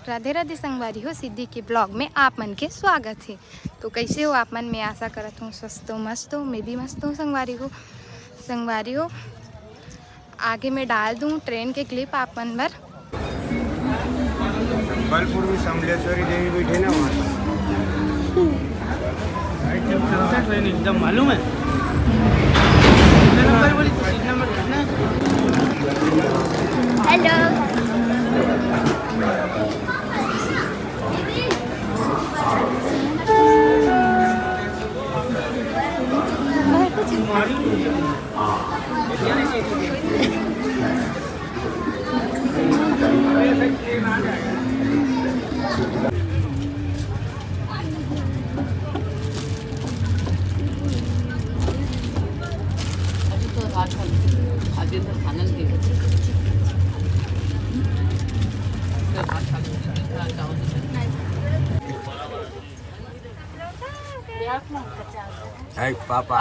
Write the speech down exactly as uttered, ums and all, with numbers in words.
राधे राधे संगवारी हो, सिद्धि के ब्लॉग में आप मन के स्वागत हे। तो कैसे हो आप मन? मैं आशा करत हूँ स्वस्थ हो, मस्त हो। मैं भी मस्त हूँ संगवारी हो। संगवारी हो, आगे मैं डाल दूँ ट्रेन के क्लिप आप मन बर। संबलपुर में समलेश्वरी देवी बैठे ना वहाँ। ट्रेन एकदम मालूम है। नंबर बोली, सीट नंबर कितना है? हेलो। अभी तो रात का, आज दिन भर खाना नहीं खाया। फिर रात का, चावल। हाय पापा।